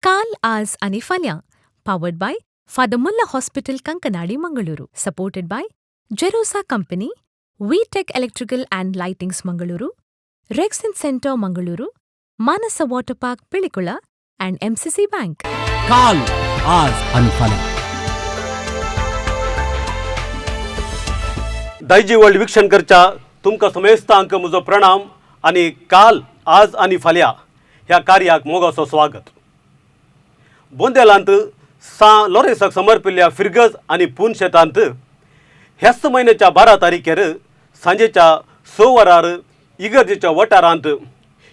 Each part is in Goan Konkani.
काल आज आनी फाल्यां powered by Father Muller hospital Kankanady Mangaluru, supported by Jerosa company, V Tech electrical and lightings Mangaluru, Rexin centre Mangaluru, Manasa water park Pilikula and MCC bank. काल आज आणि फाल्यां. दायजी वर्ल्ड वीक्षण करच्या तुमकां समेस्तांक म्हजो प्रणाम आनी काल आज आनी फाल्यां ह्या कार्याक मोगाचो स्वागत. बोंदेलांत सां लॉरेन्साक समर्पिल्ल्या फिरगज आनी पून शेतांत ह्याच म्हयन्याच्या 12 तारखेर सांजेच्या 6 वरार इगर्जेच्या वठारांत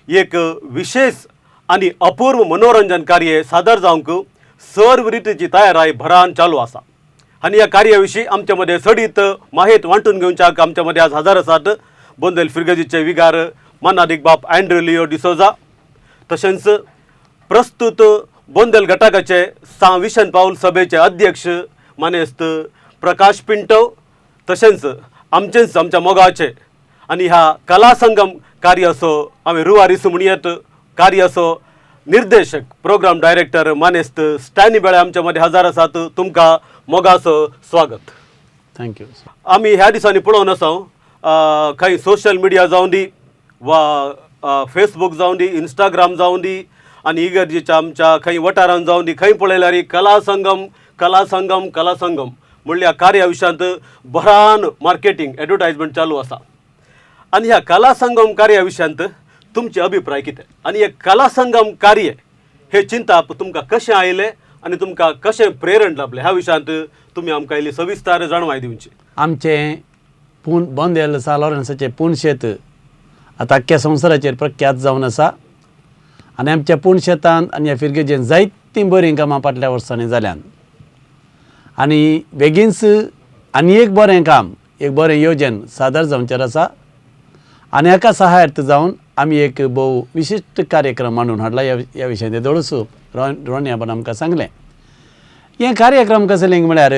एक विशेष आनी अपूर्व मनोरंजन कार्य सादर जावंक सर्व रितीची तयाराय भरान चालू आसा. आनी ह्या कार्या विशीं आमच्या मदें चडीत माहिती वांटून घेवच्याक आमच्या मदें आज हजर आसात बोंदेल फिरगजीचे विगार मानादीक बाप अँड्रू लिओ डिसोजा, तशेंच प्रस्तूत बोंदेल घटकाचे सां विशन पावल सभेचे अध्यक्ष मानेस्त प्रकाश पिंटो, तशेंच आमचेंच आमच्या मोगाचे आनी ह्या कला संगम कार्याचो आमी रुवारीस म्हणयत कार्याचो निर्देशक प्रोग्राम डायरेक्टर मानेस्त स्टॅनी बेळे आमच्या मदें हजर आसात. तुमकां मोगाचो स्वागत. Thank you. आमी ह्या दिसांनी पळोवन आसा खंय सोशल मिडिया जावं दी वा फेसबूक जावं दी, इंस्टाग्राम जावं दी आनी इगर्जेच्या आमच्या खंय वठारान जावं दी, खंय पळयल्यार कला संगम कला संगम कला संगम म्हणल्या कार्या विशयांत भरान मार्केटींग एडवर्टायजमेंट चालू आसा. आनी ह्या कला संगम कार्या विशयांत तुमचे अभिप्राय कितें आनी हे कला संगम कार्य हे चिंताप तुमकां कशें आयलें आनी तुमकां कशें प्रेरण लाभलें ह्या विशयांत तुमी आमकां इल्ली सविस्तर जाणवाय दिवची. आमचें पूण बोंदेल सां लॉरेन्साचें पूण शेत आतां आख्ख्या संवसाराचेर प्रख्यात जावन आसा आनी आमच्या पूण शेतान आनी ह्या फिरगेजेन जायतीं बरीं कामां फाटल्या वर्सांनी जाल्यान आनी बेगीनच आनी एक बरें काम एक बरें योजन सादर जावचें आसा आनी हाका सहाय्य जावन आमी एक भोव विशिश्ट कार्यक्रम मांडून हाडला. ह्या विशयान दोळसो रोनियाबान आमकां सांगलें. हे कार्यक्रम कसले म्हळ्यार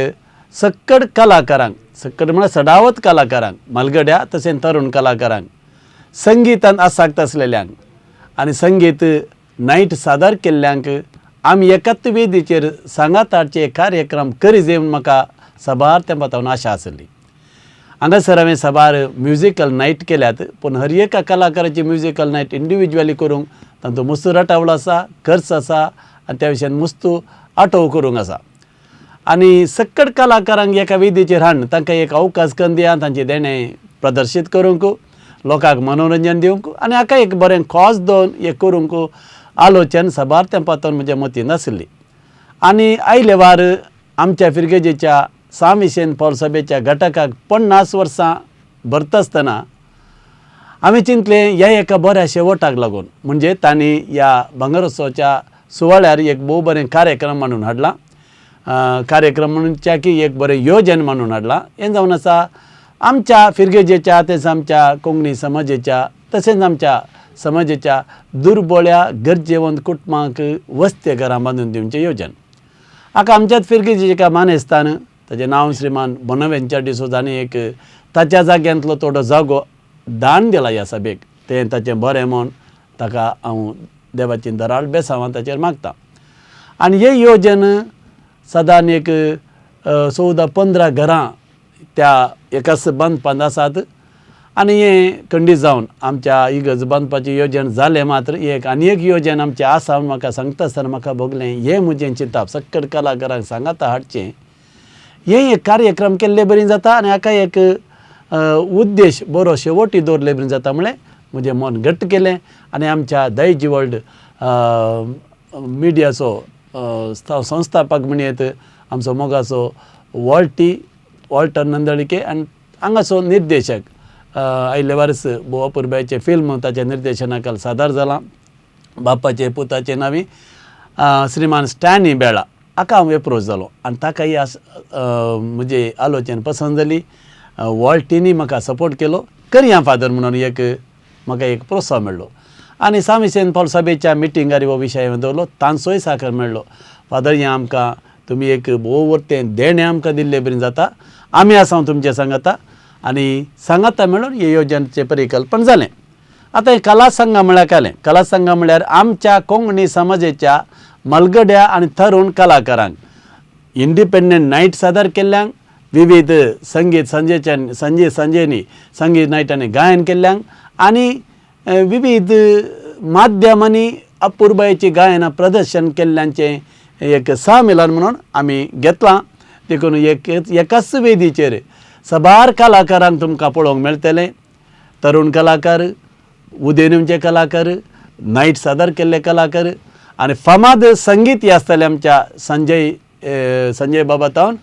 सक्कड कलाकारांक, सक्कड म्हळ्यार सडावत कलाकारांक, म्हालगड्या तशेंच तरुण कलाकारांक, संगितान आसक्त आसलेल्यांक आनी संगीत नायट सादर केल्ल्यांक आमी एकाच वेदीचेर सांगात हाडचे कार्यक्रम करी जाय म्हूण म्हाका साबार तेंपा सावन आशा आसली. हांगासर हांवें साबार म्युजिकल नायट केल्यात, पूण हर एका कलाकाराची म्युजिकल नायट इंडिविज्युअली करूंक तांचो मस्तू रटावळ आसा, खर्च आसा आनी त्या विशयान मस्तू आटोव करूंक आसा. आनी सक्कड कलाकारांक एका वेदीचेर हाडून तांकां एक अवकाश करून दिया, तांचें देणें प्रदर्शीत करूंक, लोकांक मनोरंजन दिवंक आनी हाका एक बरें कॉज दोन एक करूंक आलोचन साबार तेंपा सावन म्हज्या मतीन आसली. आनी आयले वार आमच्या फिरगेजेच्या सां विशेन पावल सभेच्या घटकाक 50 वर्सां भरता आसतना हांवें चिंतलें ह्या एका बऱ्या शेवटाक लागून म्हणजे तांणी ह्या भांगरोत्सवाच्या सुवाळ्यार एक भोव बरें कार्यक्रम मांडून हाडला, कार्यक्रम म्हणूनच्या की एक बरें योजन मांडून हाडलां. हें जावन आसा आमच्या फिरगेजेच्या तशेंच आमच्या कोंकणी समाजेच्या तशेंच आमच्या समाजेच्या दुर्बोळ्या गरजेवंत कुटुंबांक वस्ते घरां बांदून दिवचें योजन. हाका आमच्याच फिरगेजेच्या एका मानेस्तान ताजें नांव श्रीमान बोनावेंचर डिसोजा हांणी एक ताच्या जाग्यांतलो थोडो जागो दान दिला ह्या सभेक, तें ताचें बरें म्हूण ताका हांव देवाची दराळ बेसांव ताचेर मागता. आनी हें योजन सादारण एक 14-15 घरां त्या एकाच बांदपांत आसात आनी हें खंडीत जावन आमच्या इगर्ज बांदपाचें योजन जालें. मात्र एक आनी एक योजन आमचें आसा म्हूण म्हाका सांगता आसतना म्हाका भोगलें हें म्हजें चिंताप सक्कड कलाकारांक सांगाता हाडचें हें एक कार्यक्रम केल्ले बरी जाता आनी हाका एक उद्देश बरो शेवटी दवरले बरी जाता म्हळें म्हजें मन घट्ट केलें. आनी आमच्या दायजी वर्ल्ड मिडियाचो संस्थापक म्हणयत आमचो मोगाचो वॉल्टी वॉल्टर नंदळिके आनी हांगाचो निर्देशक आयले वारस भोव अपुरबायचें फिल्म ताच्या निर्देशना खाला सादर जालां बापाचे पुताचे नांवी श्रीमान स्टॅनी बेळा हाका हांव एप्रोच जालो आनी ताकाय म्हजी आलोचन पसंत जाली. वॉल्टीनी म्हाका सपोर्ट केलो, करया फादर म्हणून एक म्हाका एक प्रोत्साहन मेळ्ळो. आनी सां विसेंत पावल सभेच्या मिटिंगार हो विशय हांवें दवरलो, तांचोय साकर मेळ्ळो. फादर हें आमकां तुमी एक भोव वरतें देणें आमकां दिल्ले बरें जाता, आमी आसा तुमचें सांगाता आनी सांगाता मेळून हे योजनेचें परिकल्पन जालें. आतां हें कला संघ म्हळ्यार कालें, कला संघ म्हळ्यार आमच्या कोंकणी समाजाच्या मलगड्या आनी तरुण कलाकारांक इंडिपेंडंट नायट सादर केल्ल्यांक, विविध संगीत संजेच्यान संजे संजेनी संगीत नायटांनी गायन केल्ल्यांक आनी विविध माध्यमांनी अपुरबायेची गायनां प्रदर्शन केल्ल्यांचें एक सामिलन म्हणून आमी घेतलां. देखून एक एकाच वेदीचेर साबार कलाकारांक तुमकां पळोवंक मेळटलें. तरुण कलाकार, उदेनुचे कलाकार, नायट सादर केल्ले कलाकार आनी फामाद संगीत हे आसतलें आमच्या संजय संजय बाबा तावन.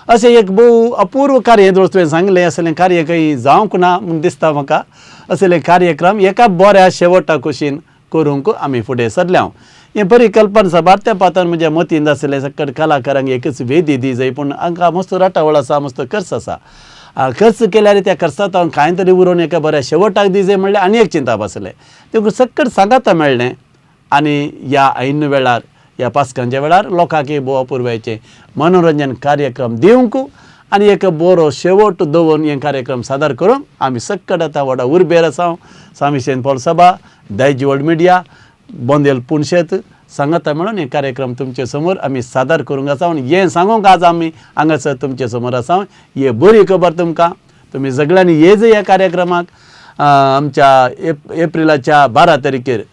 अशें एक भोव अपूर्व कार्य दोस्त तुवें सांगलें, असलें कार्य खंय जावंक ना म्हूण दिसता म्हाका. असले कार्यक्रम एका बऱ्या शेवटा कुशीन करूंक आमी फुडें सरल्या. हें बरी कल्पना साबार तेंपातान म्हज्या मतींत आसलें सकट कलाकारांक एकच वेदी दी जाय, पूण हांकां मस्त राटावळ आसा, मस्त खर्च आसा. खर्च केल्यार त्या खर्चांत हांव कांय तरी उरोवन एका बऱ्या शेवटाक दी जाय म्हणल्यार आनी एक चिंताप आसलें. देखून सकट सांगाता मेळ्ळें आनी ह्या ऐन वेळार ह्या पास्कांच्या वेळार लोकांक भोव अपुरबायेचें मनोरंजन कार्यक्रम दिवंक आनी एक बरो शेवट दवरून हे कार्यक्रम सादर करूंक आमी सकट आतां व्हडा उर्बेर आसा. सांत विसेंत पावल सभा, दायजी वर्ल्ड मिडिया, बोंदेल पुनशेत सांगाता म्हणून हे कार्यक्रम तुमचे समोर आमी सादर करूंक आसा. आनी हें सांगूंक आज आमी हांगासर तुमचे समोर आसा. हे बरी खबर तुमकां, तुमी सगळ्यांनी ये जर ह्या कार्यक्रमाक आमच्या एप्रिलाच्या 12 तारखेर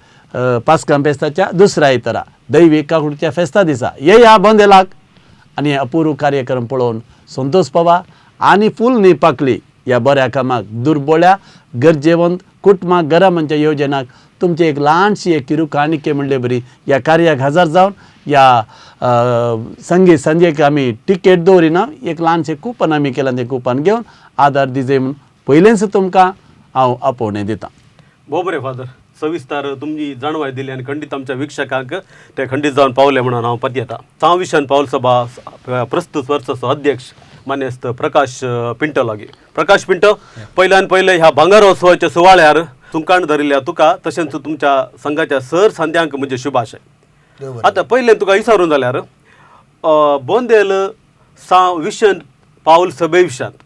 पास्कां फेस्ताच्या दुसऱ्या आयतारा दैवी काकुळच्या फेस्ता दिसा येया बोंदेलाक आनी अपूर्व कार्यक्रम पळोवन संतोष पावा आनी फूल न्ही पाकली ह्या बऱ्या कामाक दुर्बोळ्या गरजेवंत कुटुंबाक घरामांच्या योजनाक तुमची एक ल्हानशी एक किरू काणिके म्हणले बरी ह्या कार्याक हजर जावन ह्या संगीत संजेक आमी टिकेट दवरिना, एक ल्हानशें कुपन आमी केलां, तें कुपन घेवन आदार दिजे म्हूण पयलेंच तुमकां हांव आपोवणें दितां. भोव बरें फादर, सविस्तर तुमची जाणवाय दिली आनी खंडीत आमच्या वीक्षकांक ते खंडीत जावन पावले म्हणून हांव पतयेता. सांत विसेंत पावल सभा प्रस्तुत वर्साचो अध्यक्ष मानेस्त प्रकाश पिंटो लागीं. प्रकाश पिंटो, पयल्यान पयले ह्या भांगरोत्सवाच्या सुवाळ्यार तुमकां धरिल्ल्या तुका तशेंच तुमच्या संघाच्या सर संद्यांक म्हणजे शुभाशय. आतां पयलें तुका विचारून जाल्यार बोंदेल सांत विसेंत पावल सभे विशयांत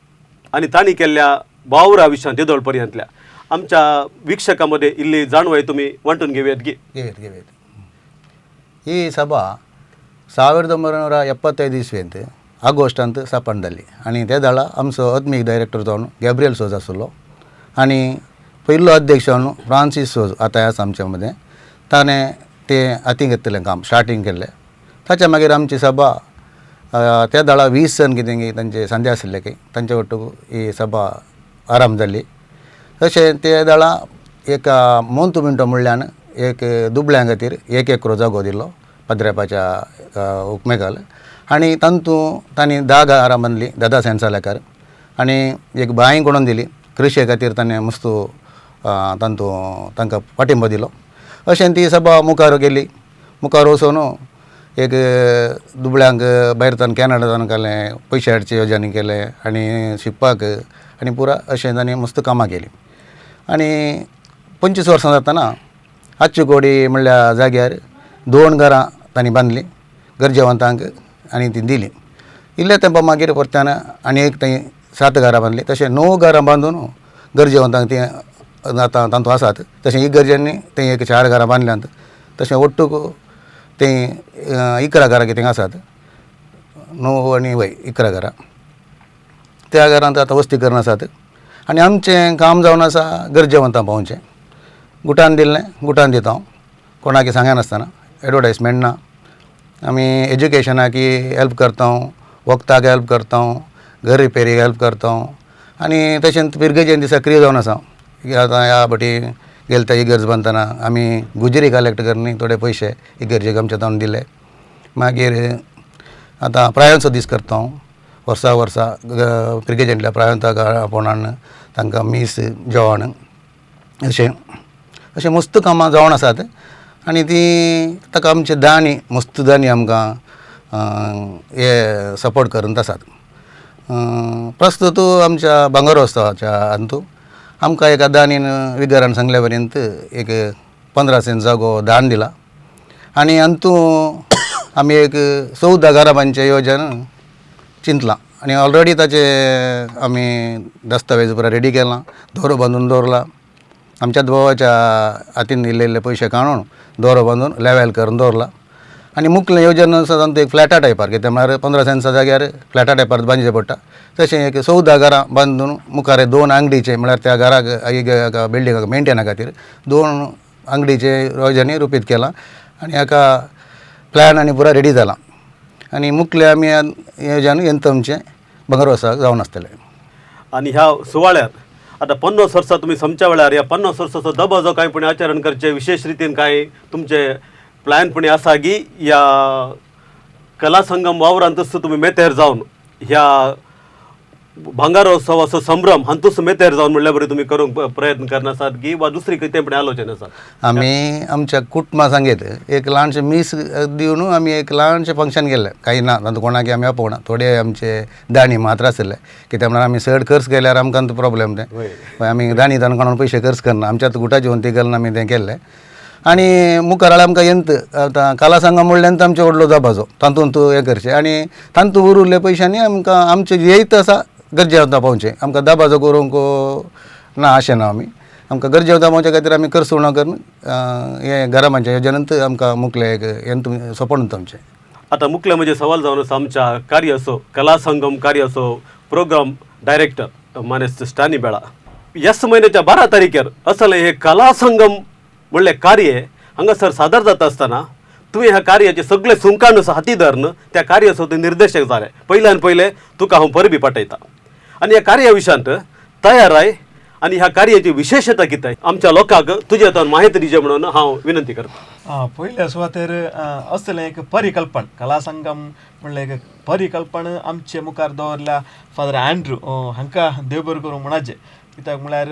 आनी तांणी केल्ल्या वावरा विशयांत येदोळ पर्यंतल्या आमच्या वीक्षकां मदें इल्ली जाणवाय तुमी वांटून घेवयात गी. घेवयत घेवयत. ही सभा 1975 इस्वेंत ऑगस्टांत स्थापन जाली आनी ते वेळार आमचो आत्मीक डायरेक्टर जावन गॅब्रियल सोज आसलो आनी पयलो अध्यक्ष जावन फ्रांसीस सोज आतां आसा आमच्या मदें. ताणें तें हातीं घेतलें काम स्टार्टींग केल्लें. ताच्या मागीर आमची सभा त्या वेळार 20 जण कितें तांचे संदे आशिल्ले की तांचे ಒಟ್ಟುಗು ही सभा आरंभ जाली. तशें ते वेळार एक मोंतू मिंटो म्हणल्यान एक दुबळ्यां खातीर एक एकरो जागो दिलो पद्रेपाच्या उपमेकाल आनी तातूंत तांणी 10 घरां बांदलीं 10 सेंट्सा लेखार आनी एक बांय कोणून दिली कृशे खातीर ताणें मस्त तातूंत तांकां पाटिंबो दिलो. अशें ती सभा मुखार गेली. मुखार वचून एक दुबळ्यांक भायर कॅनडासान काडलें, पयशे हाडचे योजने केले आनी शिकपाक आनी पुरा अशें तांणी मस्त कामां केलीं. आनी 25 वर्सां जातना आच्चुकोडी म्हणल्या जाग्यार 2 घरां तांणी बांदलीं गरजेवंतांक आनी ती दिलीं. इल्ले तेंपा मागीर परत्यान आनी एक थंय 7 घरां बांदलीं. तशें 9 घरां बांदून गरजेवंतांक तीं आतां तातूंत आसात. तशें इगर्जेंनी थंय एक 4 घरां बांदल्यांत. तशें ಒಟ್ಟುಗು थंय 11 घरां कितें आसात, 9 आनी वय 11 घरां. त्या घरांत आतां वस्ती करून आसात आनी आमचें काम जावन आसा गरजेवंतां पावोवचें. गुटान दिल्लें गुटान दिता हांव, कोणाक सांगनासतना, एडवर्टायजमेंट ना. आमी एज्युकेशनाक हेल्प करता, वखदाक हेल्प करता, घर रिपेरीक हेल्प करता आनी तशेंच पिरगेजेन ती सक्रीय जावन आसा. आतां ह्या फावटी गेले त्या इगर्ज बांदतना आमी गुजरी कलेक्ट करून थोडे पयशे इगर्जेक आमच्या तावन दिले. मागीर आतां प्रायांचो दीस करता हांव वर्सा वर्सा पिरगेजेंतल्या प्रायंताक आपोवन हाडून तांकां मीस जेवण अशें अशें मस्त कामां जावन आसात. आनी ती ताका आमचे दानी मस्त दानी आमकां हे सपोर्ट करून आसात. प्रस्तुत आमच्या भांगरोत्सवाच्या अंतू आमकां एका दानीन विगारान सांगल्या पर्यंत एक 15 सेंट जागो दान दिला आनी अंतू आमी एक 14 घरां बांदचें योजन चिंतलां आनी ऑलरेडी ताचे आमी दस्तावेज पुरा रेडी केलां, दोरो बांदून दवरला. आमच्या भावाच्या हातीन इल्ले इल्ले पयशे काडून दोरो बांदून लेवल करून दवरला. आनी मुखलें येवजण आसा तांतूं एक फ्लॅटा टायपार, कितें म्हळ्यार 15 सेंसा जाग्यार फ्लॅटा टायपार बांदचें पडटा. तशें एक 14 घरां बांदून मुखार 2 आंगडीचे, म्हळ्यार त्या घराक एक बिल्डिंगाक मेंटेना खातीर 2 आंगडीचे योजने रुपीत केलां आनी हाका प्लॅन आनी पुरा रेडी जालां. आनी मुखले आमी येवजण यंत्र आमचें भांगरवासाक जावन आसतलें. आनी ह्या सुवाळ्यार आतां 50 वर्सां तुमी समच्या वेळार ह्या 50 वर्साचो दबाजो कांय पुणी आचरण करचे विशेश रितीन कांय तुमचे प्लॅन पुणी आसा की ह्या कला संगम वावरांतूच तुमी मेतेर जावन ह्या भांगारोत्सवाचो संभ्रम हातूंत मेतेर जावन म्हणल्यार बरें तुमी करूंक प्रयत्न करनासात की वा दुसरी कितें पण आलोचन आसा? आमी आमच्या कुटुंबा सांगेत एक ल्हानशें मीस दिवन आमी एक ल्हानशें फंक्शन केल्लें. कांय ना तातूंत कोणाक आमी आपोवना, थोडे आमचे दाणी मात्र आशिल्ले, कित्याक म्हळ्यार आमी चड खर्च केल्यार आमकां प्रॉब्लेम तें, आमी दाणी तांकां कोणाक पयशे खर्च करना, आमच्याच गुटाचे वंती घालून आमी तें केल्लें. आनी मुखार आमकां यंत आतां कला संगम म्हणल्यार आमचो व्हडलो दबाजो तातूंत हें करचें आनी तातूंत उरिल्ल्या पयशांनी आमकां आमचें येयत आसा गरजे वता पावचें, आमकां दबाजो करूंक ना अशें ना, आमी आमकां गरजे वता पावचे खातीर आमी खर्च उणो करून हें घरा बांदचें येवजणेंत आमकां मुखलें एक हें सपन आमचें. आतां मुखलें म्हणजे सवाल जावन आसा आमच्या कार्याचो कला संगम कार्याचो प्रोग्राम डायरेक्टर मानेस्त स्टानी बेळा. ह्याच म्हयन्याच्या 12 तारखेर असलें हें कला संगम म्हणलें कार्य हांगासर सादर जाता आसतना तुवें ह्या कार्याचे सगळे सुंकान हाती धरून त्या कार्याचो तूं निर्देशक जालें. पयल्यान पयलें तुका हांव परबी पाठयता आनी ह्या कार्या विशयांत तयार I आनी ह्या कार्याची विशेशता कितें आमच्या लोकांक तुजे हातान म्हायती दिवची म्हणून हांव विनंती करता. पयल्या सुवातेर असलें एक परिकल्पन कला संगम म्हणलें एक परिकल्पन आमचे मुखार दवरल्या फादर अँड्रू हांकां देव बरें करूं म्हणाचें. कित्याक म्हळ्यार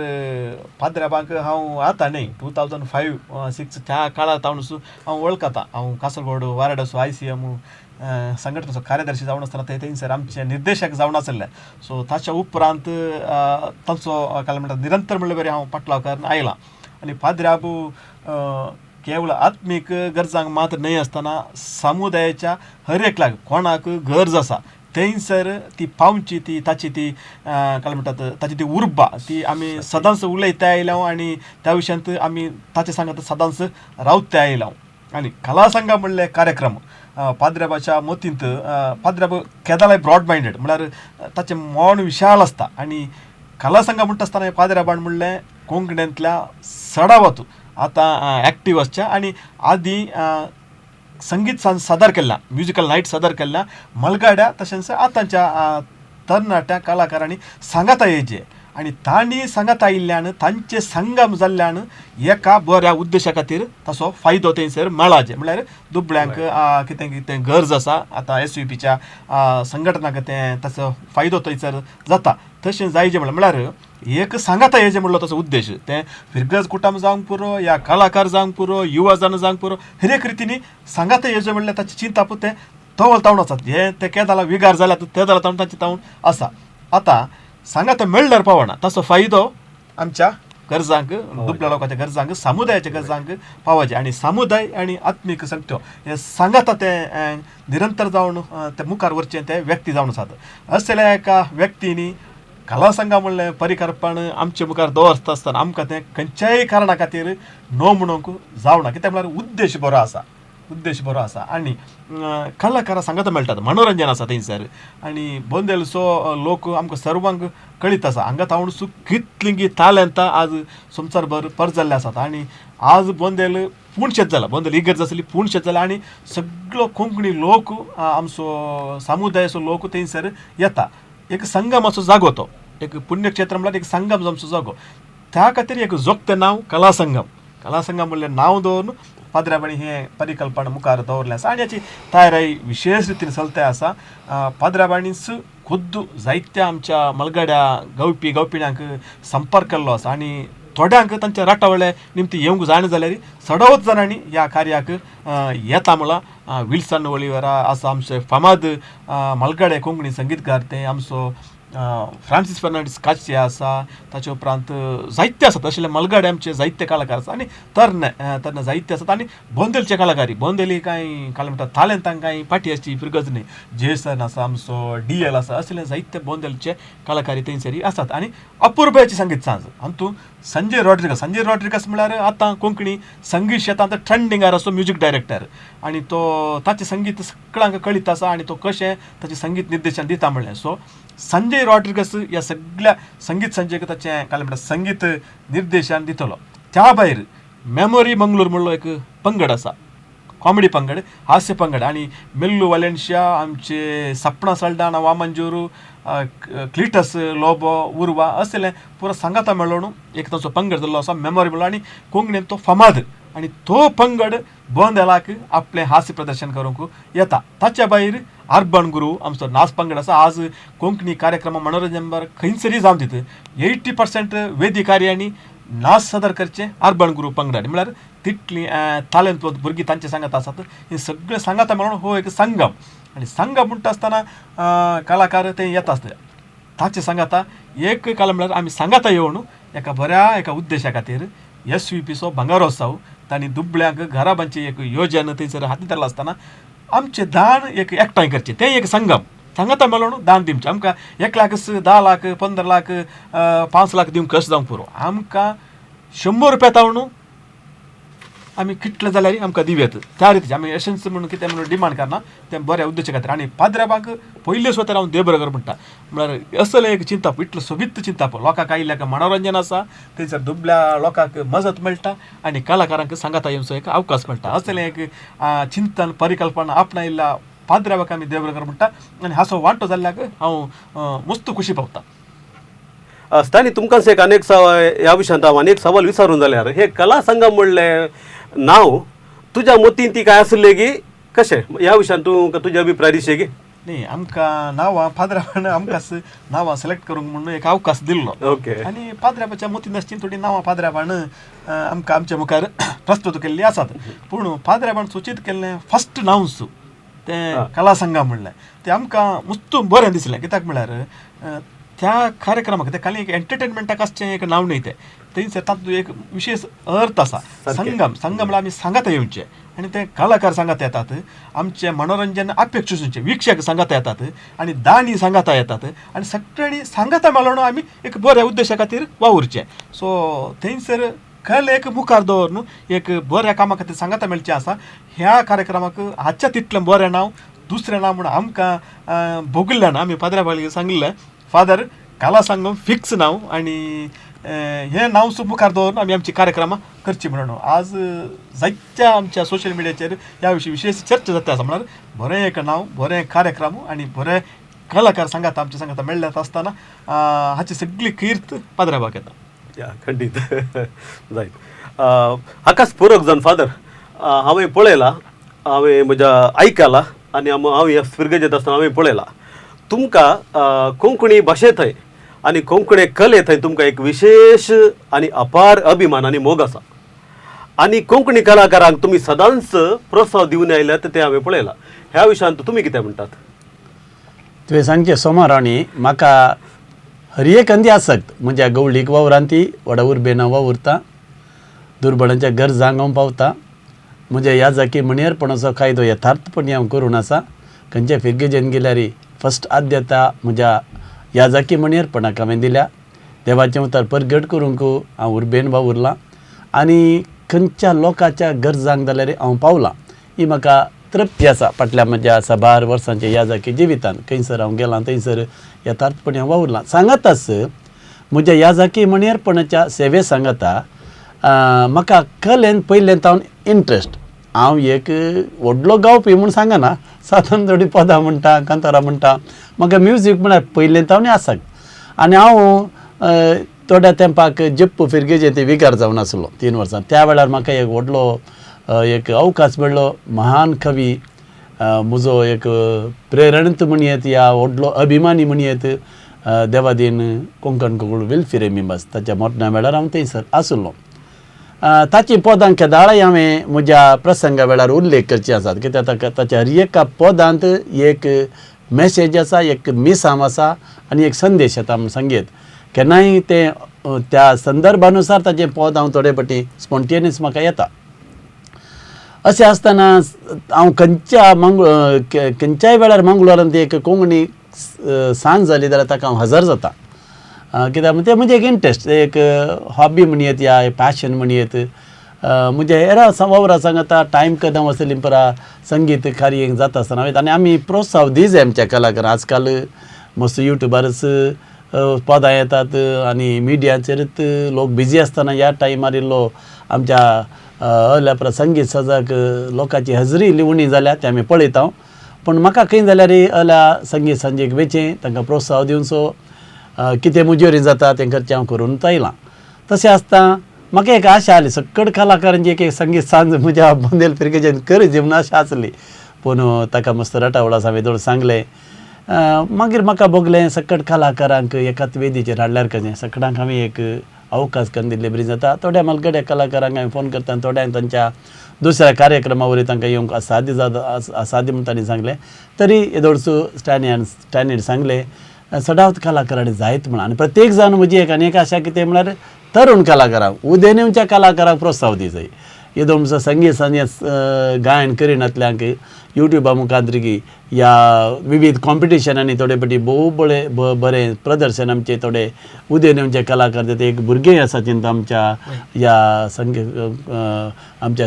पाद्र्याबांक हांव आतां न्हय 2005-6 त्या काळार तावन हांव वळखता. हांव कासरगोड वाराडाचो ICM संघटनेचो कार्यदर्शी जावन आसतना ते थंयसर आमचे निर्देशक जावन आसले. सो ताच्या उपरांत तांचो काय म्हणटा निरंतर म्हणल्यार बरें हांव पाटलाव करून आयलां. आनी पाद्र्याबू केवळ आत्मीक गरजांक मात्र न्हय आसतना समुदायाच्या हर एकल्याक कोणाक गरज आसा थंयसर ती पावची ती ताची ती काय म्हणटात ताची ती उर्बा ती आमी सदांच उलयता आयल्या आनी त्या विशयांत आमी ताचे सांगात सदांच रावते आयल्या. आनी कला संघा म्हणले कार्यक्रम पाद्र्याबाच्या मतींत पाद्र्याब केदाळाय ब्रॉड मायंडेड म्हळ्यार ताचें मन विशाल आसता. आनी कला संघा म्हणटा आसतना पाद्र्याबान म्हणलें कोंकणींतल्या सडावत आतां एक्टीव आसच्या आनी आदीं संगीत सादर केल्ला, म्युजिकल नायट सादर केल्ला मलगाड्या तशेंच आतांच्या तरणाट्या कलाकारांनी सांगाता येयचे आनी तांणी सांगाता आयिल्ल्यान तांचे संगम जाल्ल्यान एका बऱ्या उद्देशा खातीर ताचो फायदो थंयसर मेळाचे. म्हळ्यार दुबळ्यांक कितें कितें गरज आसा आतां SUPच्या संघटनाक तें ताचो फायदो थंयसर जाता. तशें जायचे म्हळ्यार एक सांगाता येयचें म्हणलो ताचो उद्देश तें फिरगज कुटुंब जावंक पुरो या कलाकार जावंक पुरो युवा जाण जावंक पुरो हर एक रितीनी सांगाता येयचें म्हणल्यार ताचें चिंताप तें तवल तावन आसा. हें तें केदाला विगार जाल्यार ते जाल्यार तावन ताचें तावन आसा. आतां सांगाता मेळ्ळ्यार पावना ताचो फायदो आमच्या गरजांक दुबळ्या लोकांच्या गरजांक समुदायाच्या गरजांक पावचे. आनी समुदाय आनी आत्मीक शक्त्यो हे सांगाता तें निरंतर जावन ते मुखार वरचें ते व्यक्ती जावन आसात. असल्या एका व्यक्तींनी कला संघा म्हणलें परिकल्पन आमचे मुखार दवरता आसतना आमकां तें खंयच्याय कारणा खातीर नो म्हणूंक जावना. कित्याक म्हळ्यार उद्देश बरो आसा, उद्देश बरो आसा आनी कलाकारां सांगाता मेळटात, मनोरंजन आसा थंयसर. आनी बोंदेलचो लोक आमकां सर्वांक कळीत आसा हांगा तावण कितलीं तालेंतां आज संवसारभर परजल्ले आसात. आनी आज बोंदेल पूण शेत जाला, बोंदेल इगर्ज आसली पूण शेत जाला आनी सगळो कोंकणी लोक आमचो समुदायाचो लोक थंयसर येता. एक संगमाचो जागो तो एक पुण्यक्षेत्र म्हणल्यार एक संगम आमचो जागो, त्या खातीर एक जोगतें नांव कला संगम. कला संगम म्हणल्यार नांव दवरून पाद्र्याबांनी हें परिकल्पना मुखार दवरलें आसा आनी हाची तयारी विशेश रितीन चलते आसा. पाद्र्याबांनीच खुद्द जायत्या आमच्या मलगड्या गावपी गावपिण्यांक संपर्क केल्लो आसा आनी थोड्यांक तांच्या राटावळे निमती येवंक जायना जाल्यार चडावत जाणांनी ह्या कार्याक येता म्हळां. विल्सन ओलिवेरा आसा आमचे फामाद मलगडे कोंकणी संगीतकार, ते आमचो फ्रांसीस फर्नांडीस काचे आसा, ताचे उपरांत जायते आसात अशे मलगाडे आमचे जायते कलाकार आसा आनी तरणे तरणे जायते आसात. आनी बोंदेलचे कलाकारी, बोंदेली कांय काल म्हणटा तालेंतांक कांय पाटी आसची फिरगज न्ही. जेसन आसा आमचो, डी एल आसा, असले जायते बोंदेलचे कलाकारी थंयसरी आसात. आनी अपुरबायेची संगीत सांज हातूंत संजय रॉड्रिगस, संजय रॉड्रिगस म्हळ्यार आतां कोंकणी संगीत शेतांत ट्रेंडिंगार आसो म्युजीक डायरेक्टर आनी तो ताचें संगीत सगळ्यांक कळीत आसा आनी तो कशें ताचें संगीत निर्देशन दिता म्हणलें. सो संजय रॉड्रिगस ह्या सगळ्या संगीत संजयक ताचें काल म्हणटा संगीत निर्देशन दितलो. त्या भायर मेमोरी मंगळूर म्हणलो एक पंगड आसा, कॉमेडी पंगड, हास्य पंगड आनी मेल्लू वालेन्शिया, आमचे सपना सल्डाना, वामंजूर, क्लिटस लोबो, उर्वा असले पुरो सांगाता मेळोवन एक तांचो पंगड जाल्लो आसा मेमोरी म्हणलो आनी कोंकणीन तो फामाद आनी तो पंगड बोंदेलाक आपलें हास्य प्रदर्शन करूंक येता. ताच्या भायर अर्बन गुरू आमचो नाच पंगड आसा. आज कोंकणी कार्यक्रम मनोरंजन बर खंयसरी जावन दित 80% वेदिकारी आनी नाच सादर करचें अर्बन गुरू पंगडान, म्हळ्यार तितली तालेंत भुरगीं तांचे सांगात आसात. हे सगळे सांगाता म्हणून हो एक संगम आनी संगम म्हणटा आसतना कलाकार ते येता आसता ताचे सांगाता एक कला म्हळ्यार आमी सांगाता येवन एका बऱ्या एका उद्देशा खातीर एस वी पीचो भांगरोत्सव तांणी दुबळ्यांक घराबांची एक योजना थंयसर हातींत धरला आसतना आमचें दान एक एकठांय करचें, तें एक संगम सांगाता मेळोवन दान दिवचें. आमकां 1 लाख 10 लाख 15 लाख 5 लाख दिवंक कशें जावंक पुरो, आमकां 100 रुपया तावन आमी कितले जाल्यार आमकां दिवयेत त्या रितीचें आमी अशेंच म्हणून कितें म्हणून डिमांड करना, तें बऱ्या उद्देशा खातीर. आनी पाद्र्याबांक पयले सुवातेर हांव देवबरोबर म्हणटा, म्हळ्यार असलें एक चिंतप, इतलें सोबीत चिंतप, लोकांक आयिल्ल्याक मनोरंजन आसा, थंयसर दुबल्या लोकांक मजत मेळटा आनी कलाकारांक सांगाता येवचो एक अवकाश मेळटा. असलें एक चिंतन परिकल्पना आपणायिल्ल्या पाद्र्याबाक आमी देवबरोबर म्हणटा आनी हाचो वांटो जाल्ल्याक हांव मस्त खुशी पावता. स्टॅनली, तुमकां एक अनेक ह्या विशयांत हांव अनेक सवाल विचारून जाल्यार हे कला संगम म्हणलें नांव तुज्या मतीन ती काय आसली की कशें, ह्या विशयान तूं तुजे अभिप्राय दिशे की? न्ही, आमकां नांवां पाद्र्याबान आमकां नांवां सिलेक्ट करूंक म्हणून एक अवकाश दिल्लो. ओके. आनी पाद्र्याबाच्या मतीन आसची थोडीं नांवां पाद्र्याबान आमकां आमच्या मुखार प्रस्तुत केल्लीं आसात. पूण पाद्र्याबान सुचीत केल्लें फस्ट नांवस तें कला संगम म्हणलें तें आमकां मुस्त बरें दिसलें. कित्याक म्हळ्यार त्या कार्यक्रमाक तें खाली एक एंटरटेनमेंटाक आसचें एक नांव न्ही, तें थंयसर तातूंत एक विशेश अर्थ आसा. संगम, संगम म्हळ्यार आमी सांगाता येवचें आनी ते कलाकार सांगाता येतात, आमचें मनोरंजन अपेक्षूचें वीक्षक सांगाता येतात आनी दानी सांगाता येतात आनी सगळ्यांनी सांगाता मेळोवन आमी एक बऱ्या उद्देशा खातीर वावुरचें. सो थंयसर कलेक मुखार दवरून एक बऱ्या कामा खातीर सांगाता मेळचें आसा. ह्या कार्यक्रमाक हाच्या तितलें बरें नांव दुसरें नांव म्हणून आमकां भोगल्लें ना. आमी पाद्र्या सांगिल्लें फादर कला संगम फिक्स नांव आनी हें नांव सुद्दां मुखार दवरून आमी आमची कार्यक्रमां करची म्हणून आज जायत्या आमच्या सोशल मिडियाचेर ह्या विशीं विशेश चर्चा जाता आसा. म्हळ्यार बरें एक नांव, बरें कार्यक्रम आनी बरें कलाकार सांगाता आमच्या सांगाता मेळ्ळ्यात आसतना हाची सगळी कीर्त पाद्र्याबाक येता. या खंडीत जायत हाकाच पुरक जावन फादर हांवें पळयलां, हांवें म्हज्या आयकलां आनी हांव ह्या फिरगजेंत आसतना हांवें पळयलां तुमकां कोंकणी भाशे थंय आनी कोंकणी कले थंय तुमकां एक विशेश आनी अपार अभिमान आनी मोग आसा आनी कोंकणी कलाकारांक तुमी सदांच प्रोत्साहन दिवन आयल्यात तें हांवें पळयलां. ह्या विशयांत तुमी कितें म्हणटात? तुवें सांगचें सोमार आनी म्हाका हर एक अंदी आसक्त म्हज्या गवळीक वावरांती व्हडा उर्बेन हांव वावुरता, दुर्बळांच्या गरजांक हांव पावता, म्हज्या ह्या जाकी म्हणयरपणाचो कायदो यथार्थपणी हांव करून आसा. खंयच्या फिरगेजेन गेल्यार फस्ट आद्यता म्हज्या ह्या जाकी म्हणयरपणाक हांवें दिल्या. देवाचें उतर परगट करूंक हांव उर्बेन वावुरलां आनी खंयच्या लोकांच्या गरजांक जाल्यार हांव पावलां, ही म्हाका तृप्ती आसा. फाटल्या म्हज्या साबार वर्सांच्या ह्या जाकी जिवितान खंयसर हांव गेलां थंयसर यथार्थपणी हांव वावुरलां. सांगाताच म्हज्या ह्या जाकी म्हणयरपणाच्या सेवे सांगाता म्हाका कलेन पयलें तावन इंट्रस्ट. हांव एक व्हडलो गावपी म्हूण सांगना, सादारण थोडीं पदां म्हणटा, कांतारां म्हणटा, म्हाका म्युजीक म्हळ्यार पयलें तावन आसा. आनी हांव थोड्या तेंपाक जप्प फिरगेजें ते विगार जावन आसलो 3 वर्सां. त्या वेळार म्हाका एक व्हडलो एक अवकाश मेळ्ळो. महान कवी म्हजो एक प्रेरणत म्हणयेत या व्हडलो अभिमानी म्हणयेत देवादीन कोंकण कोगूळ विल्फी रेमिंबास ताच्या मरणा वेळार हांव थंयसर आसलो. ताची पदां केदाळाय हांवें म्हज्या प्रसंगा वेळार उल्लेख करचे आसात, कित्याक ताका ताच्या हर एका पदांत एक मॅसेज आसा, एक मिसांव आसा आनी एक संदेश येता म्हूण सांगयत. केन्नाय तें त्या संदर्भानुसार ताजें पद हांव थोडे फावटी स्पोन्टेनियस म्हाका येता. अशें आसतना हांव खंयच्या खंयच्याय वेळार मंगळुरांत एक कोंकणी सांज जाली जाल्यार ताका हांव हजर जाता. कित्याक तें म्हजें एक इंट्रस्ट, एक हॉबी म्हणयेत या पॅशन म्हणयेत. म्हजे हेर वावरा सांगता टायम कदम आसली परा संगीत कार्य जाता आसतना वयता आनी आमी प्रोत्साहन दी जाय आमच्या कलाकारांक. आजकाल मस्त युट्यूबारच पदां येतात आनी मिडियाचेरच लोक बिजी आसतना ह्या टायमार इल्लो आमच्या हल्या परा संगीत सजाक लोकांची हजरी इल्ली उणी जाल्या तें आमी पळयता. पूण म्हाका खंय जाल्यार हल्या संगीत सांजेक वेचें, तांकां प्रोत्साहन दिवचो, कितें मुजोरी जाता तें करचें हांव करून आयलां. तशें आसता म्हाका एक आशा आसली सकट कलाकारांची एक संगीत सांज म्हज्या बोंदेल फिरगेजेन करची म्हूण आशा आसली, पूण ताका मस्त रटावळ आसा हांवें थोडें सांगलें. मागीर म्हाका भोगलें सकट कलाकारांक एकाच वेदीचेर हाडल्यार कशें, सकटांक हांवें एक अवकाश करून दिल्ले बरी जाता. थोड्या मालगड्या कलाकारांक हांवें फोन करता, थोड्यांक तांच्या दुसऱ्या कार्यक्रमा वरवीं तांकां येवंक असाध्य जाता असाध्य म्हूण तांणी सांगलें. तरी येदोळचो स्टॅनीन सांगलें सदांच कलाकारांनी जायत म्हण. आनी प्रत्येक जाण म्हजी एक आनी एक आशा कितें म्हळ्यार तरुण कलाकारांक, उदेंवच्या कलाकारांक प्रोत्साहन दी जाय. येदो आमचो संगीत सांजें गायन करिनातल्यांक युट्यूबा मुखार या विविध कॉम्पिटिशनांनी थोडे फावटी भोव बरें बरें प्रदर्शन आमचे थोडे उदेंवचे कलाकार ते एक भुरगे आसा चिंता आमच्या ह्या संगीत आमच्या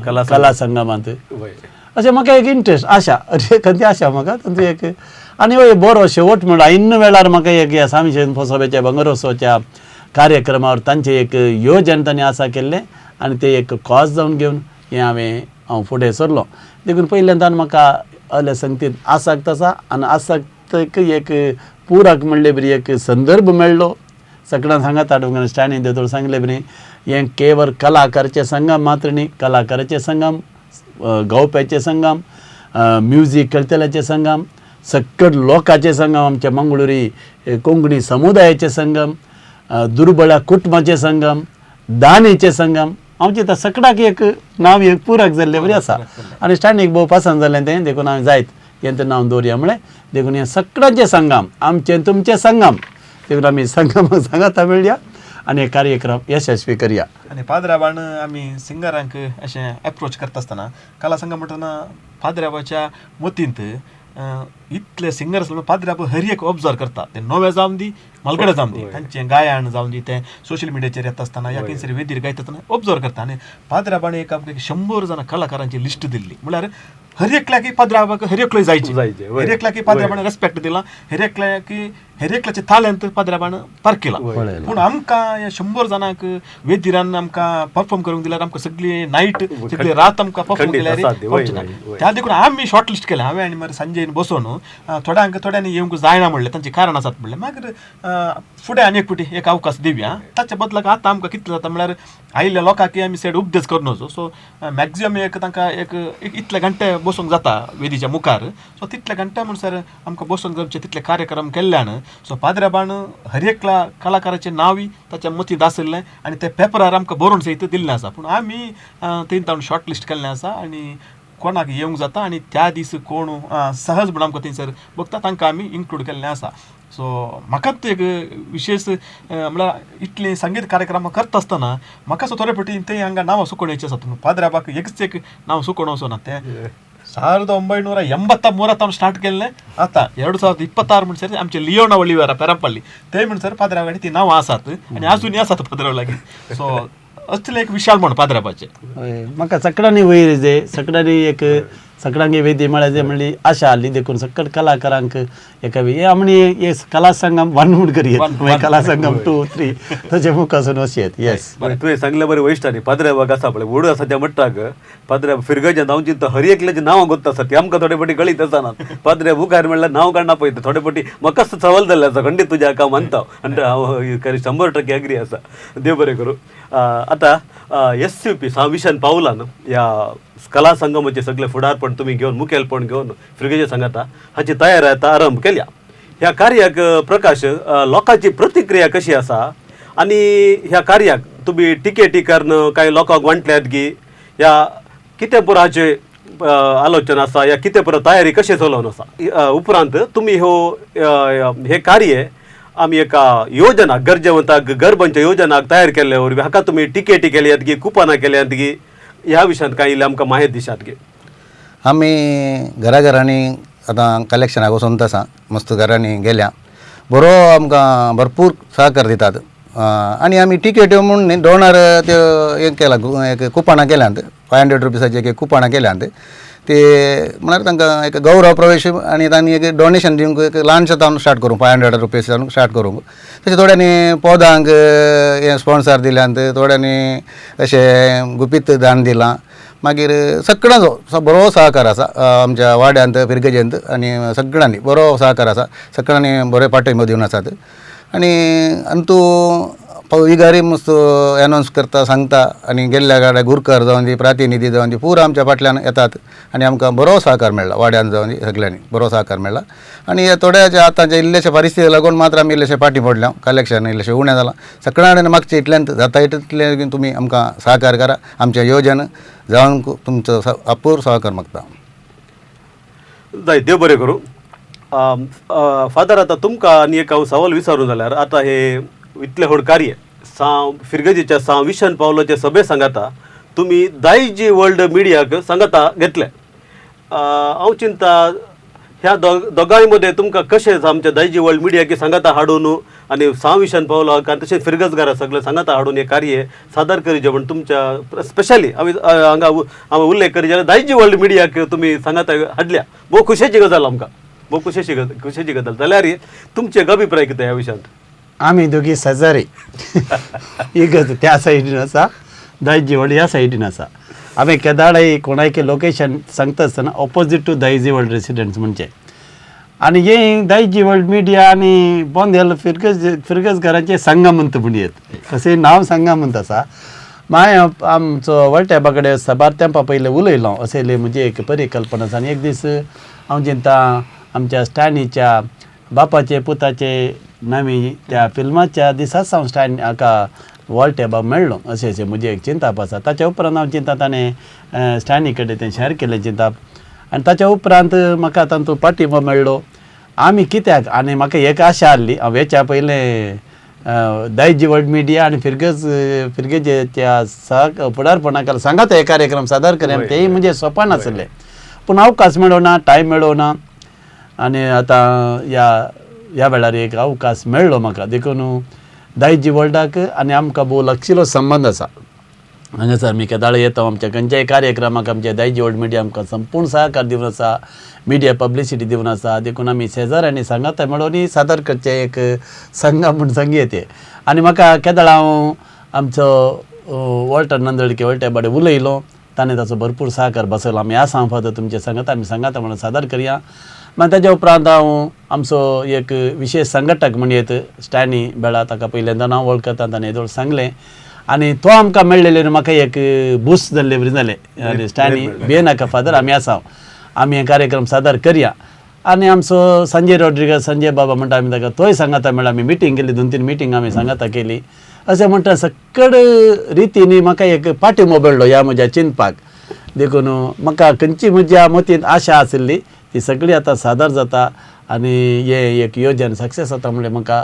कला संगमांत. अशें म्हाका एक इंट्रस्ट आशा, अशें खंयची आशा म्हाका तांचो एक आनी हो बरो शेवट म्हणल्यार ऐन वेळार म्हाका एक ह्या स्वामी फोसोब्याच्या बंगरोत्सवाच्या कार्यक्रमावर तांचें एक योजन तांणी आसा केल्लें आनी ते एक कॉज जावन घेवन हें हांव फुडें सरलो. देखून पयल्यांतान म्हाका अल्या संगतीन आसक्त आसा आनी आसक्तक एक पुरक म्हणले बरी एक संदर्भ मेळ्ळो. सगळ्यां सांगात स्टॅनी दोतोर सांगले बरी हें केवळ कलाकाराचें संगम मात्र न्ही, कलाकाराचें संगम, गावप्याचें संगम, म्युजीक करतल्याचें संगम, सकट लोकांचें संगम, आमच्या मंगळुरी कोंकणी समुदायाचें संगम, दुर्बळ्या कुटुंबाचें संगम, दानीचें संगम. हांव चिंता सकडाक एक नांव एक पुरक जाल्लें बरी आसा आनी स्टॅनीक भोव पसंत जालें तें, देखून हांवें जायत हें तें नांव दवरया म्हळें. देखून हें सकडाचें संगम, आमचें तुमचें संगम, देखून आमी संगम सांगाता मेळया आनी हे कार्यक्रम यशस्वी करया. आनी पाद्राबान आमी सिंगरांक अशें एप्रोच करता आसतना कला संगम म्हणटना पाद्राबाच्या मतींत इतले सिंगर्स पाद्राब हर एक ऑब्जर्व करता, ते नवे जावन दी मालगडे जावन दी, तांचें गायन जावन दी, तें सोशल मिडियाचेर येता आसतना या खंयसर वेदीर गायता आसतना ऑब्जर्व करता. आनी पाद्राबान एक आमकां 100 जाणां कलाकारांची लिस्ट दिल्ली, म्हळ्यार हर एकल्याक पाद्राबाक हर एकलो जायचे, हर एकल्याक पाद्राबान रेस्पेक्ट दिला, हर एकल्याक हर एकल्याचे तालेंत पाद्राबान पारखिला. पूण आमकां ह्या 100 जाणांक वेदिरान आमकां परफॉर्म करूंक दिल्यार आमकां सगळी नायट सगळी रात आमकां परफॉर्म केल्यार त्या देखून आमी शॉर्ट लिस्ट केलें. हांवें आनी मागीर संजयन बसोवन थोड्यांक थोड्यांनी येवंक जायना म्हणलें, तांचीं कारणां आसात म्हणलें. मागीर फुडें आनी एक फावटी एक अवकाश दिवया. ताच्या बदलाक आतां आमकां कितलें जाता म्हळ्यार आयिल्ल्या लोकांक आमी चड उपदेश करून वचो. सो मॅक्झिमम एक तांकां एक इतले घंटे बसूंक जाता वेदीच्या मुखार, सो तितले घंटे म्हणसर आमकां बसूंक जावचे तितले कार्यक्रम केल्ल्यान. सो पाद्राबान हर एकल्या कलाकाराचें नांवय ताच्या मतींत आशिल्लें आनी ते पेपरार आमकां बरोवन सयत दिल्लें आसा. पूण आमी थंय शॉर्ट लिस्ट केल्लें आसा आनी कोणाक येवंक जाता आनी त्या दीस कोण सहज म्हूण आमकां थंयसर बघता तांकां आमी इन्क्लूड केल्लें आसा. सो म्हाकाच एक विशेश म्हळ्यार इतलीं संगीत कार्यक्रम करता आसतना म्हाका सो थोडे फावटी थंय हांगा नांवां सुकोवण्याचें आसा. पाद्राबाक एकच एक नांव सुकोवन वचना, तें 1983 स्टार्ट केल्लें. आतां 2026 म्हणसर आमचे लियोना ओलिवेरा पेरापल्ली ते म्हणसर पाद्राबाक ती नांवां आसात आनी आजुनूय आसात पाद्राब लागीं. सो असलें एक विशाल म्हण पाद्राबाचें. म्हाका सगळ्यांनी वयर जे सगळ्यांनी एक सगळ्यांक वेदी मेळ्ळा म्हणली आशा आसली, देखून सकट कलाकारांक एका आमी हे कला संगम 1 म्हूण करयेत, कला संगम 2 3 तशें मुखासून वचयेत. येस, तुवें सांगलें बरें वयश्टांनी पाद्राबाक आसा पळय वडू आसा त्या मट्टाक पाद्रा फिरगजें हांव चिंता हर एकल्याचें नांव गोत्त आसा ती आमकां थोडे फावटी कळीत आसना. पाद्रा मुखार म्हणल्यार नांव काडना पळयता थोडे फावटी म्हाकाच सवाल जाल्लें आसा खंडीत तुज्या हाका मानता आनी हांव 100% एग्री आसा. देव बरें करूं. आतां SUP साविशन पावलान ह्या कला संगमाचें सगळें फुडारपण तुमी घेवन मुखेलपण घेवन फिरगेजे सांगाता हाची तयारी आतां आरंभ केल्या. ह्या कार्याक प्रकाश लोकांची प्रतिक्रिया कशी आसा आनी ह्या कार्याक तुमी टिकेटी करून कांय लोकांक वांटल्यात की ह्या कितें पुरो हाचे आलोचना आसा या कितें परत तयारी कशें चलोवन आसा उपरांत तुमी ह्यो हे कार्य आमी एका योजना गरजेवंताक गरबांच्या योजनाक तयार केल्ले वरवीं हाका तुमी टिकेटी केल्यात गी कुपनां केल्यात गी ह्या विशयांत कांय इल्लें आमकां म्हायती दिशात गे. आमी घराघरांनी आतां कलेक्शनाक वचोन आसा मस्त घरांनी गेल्या बरो आमकां भरपूर सहकार दितात आनी आमी टिकेट्यो म्हूण न्ही डोनर त्यो हें केलां एक कुपनां केल्यांत 500 रुपीसाचे एक कुपनां केल्यांत ते म्हळ्यार तांकां एक गौरव प्रवेश आनी तांणी एक डोनेशन दिवंक एक ल्हानशें तावन स्टार्ट करूंक 500 रुपीस स्टार्ट करूंक तशें थोड्यांनी पौदांक हें स्पॉन्सर दिल्यांत थोड्यांनी अशें गुपीत दान दिलां मागीर सगळ्यांचो बरो सहकार आसा आमच्या वाड्यांत फिरगजेंत आनी सगळ्यांनी बरो सहकार आसा सगळ्यांनी बरे पाठिंबो दिवन आसात आनी अंतू विगारी मस्त एनावन्स करता सांगता आनी गेल्ल्या गाड्या गुरकार जावन दी प्रतिनिधी जावन दी पुरा आमच्या फाटल्यान येतात आनी आमकां बरो सहकार मेळ्ळा वाड्यान जावन दी सगळ्यांनी बरो सहकार मेळ्ळा आनी हे थोड्याच्या आतांच्या इल्लेशे परिस्थिती लागून मात्र आमी इल्लेशे फाटीं पडल्या कलेक्शन इल्लेशें उणें जालां सगळ्या कडेन मागचें इतल्यान जाता इतलें तुमी आमकां सहकार करा आमचें योजन जावन तुमचो अपूर सहकार मागता. जाय देव बरें करूं. फादर आतां तुमकां आनी एक हांव सवाल विचारूं जाल्यार आतां हे इतलें व्हड कार्य सां फिरगजीच्या सां विशन पावलोचे सभे सांगाता तुमी दायजी वर्ल्ड मिडियाक सांगाता घेतले हांव चिंता ह्या दोगांय मदें तुमकां कशें आमच्या दायजी वर्ल्ड मिडियाक सांगाता हाडून आनी सां विशन पावलो आनी तशें फिरगजगारा सगळें सांगाता हाडून हें कार्य सादर करीजे म्हण तुमच्या स्पेशली हांवें हांगा हांवें उल्लेख करी जाल्यार दायजी वर्ल्ड मिडियाक तुमी सांगाता हाडल्या भोव खुशेची गजाल आमकां भोव खुशेची गजाल जाल्यार तुमचे अभिप्राय कितें ह्या विशयांत? आमी दोगी शेजारी इगर्ज त्या सायडीन आसा दायजी वर्ल्ड ह्या सायडीन आसा. हांवें केदाळाय कोणायके लोकेशन सांगता आसतना opposite to Daiji world residence म्हणचे आनी हे दायजी वर्ल्ड मिडिया आनी बोंदेल फिरगज घरांचे संगम म्हणयेत कशें नांव संगम आसा. मागीर आमचो वळटेबा कडेन साबार तेंपा पयलें उलयलो अशें म्हजी एक परिकल्पना आसा आनी एक दीस हांव चिंता आमच्या स्टॅनीच्या बापाचे पुताचे नवी त्या फिल्माच्या दिसाच हांव स्टॅन हाका वॉल्टेबा मेळ्ळो अशें अशें म्हजें एक चिंताप आसा. ताच्या उपरांत हांव चिंता ताणें स्टॅनी कडेन तें शेअर केलें चिंताप आनी ताच्या उपरांत म्हाका तांचो पाठिंबो मेळ्ळो. आमी कित्याक आनी म्हाका एक आशा आहली हांव हेच्या पयलें दायजी वर्ल्ड मिडिया आनी फिरगजेच्या सह फुडारपणा सांगात हे कार्यक्रम सादर करया तेय म्हणजे सोपान आसलें पूण अवकाश मेळना टायम मेळना आनी आतां ह्या वेळार एक अवकाश मेळ्ळो म्हाका देखून दायजी वर्ल्डाक आनी आमकां भोव लागशिल्लो संबंद आसा. हांगासर आमी केदाळ येता आमच्या खंयच्याय कार्यक्रमाक आमच्या दायजी वर्ल्ड मिडिया आमकां संपूर्ण सहकार दिवन आसा मिडिया पब्लिसिटी दिवन आसा देखून आमी शेजाऱ्यांनी सांगाता मेळोन सादर करचें एक संघा म्हूण सांगये तें. आनी म्हाका केदाळ हांव आमचो वॉल्टर नंदळके वॉल्टर बाडे उलयलो ताणें ताचो भरपूर सहकार बसयलो. आमी आसा फादर तुमचे सांगाता आमी सांगाता म्हणून सादर करया. मागीर ताज्या उपरांत हांव आमचो एक विशेश संघटक म्हणयेत स्टॅनी बेळा ताका पयल्यांदा हांव वळखता ताणें येदोळ सांगलें आनी तो आमकां मेळ्ळेले म्हाका एक बूस जाल्ले बरी जालें. आनी स्टॅनी भियेनाका फादर आमी आसा आमी हे कार्यक्रम सादर करया. आनी आमचो संजय रॉड्रिगस संजय बाबा म्हणटा आमी ताका तोय सांगाता मेळ्ळो. आमी मिटींग केली 2-3 मिटींग आमी सांगाता केली अशें म्हणटा सकड रितीनी म्हाका एक पाठिंबो मेळ्ळो ह्या म्हज्या चिंतपाक. देखून म्हाका खंयची म्हज्या मतींत आशा आशिल्ली ती सगळी आतां सादर जाता आनी हे एक योजन सक्सेस जाता म्हणल्यार म्हाका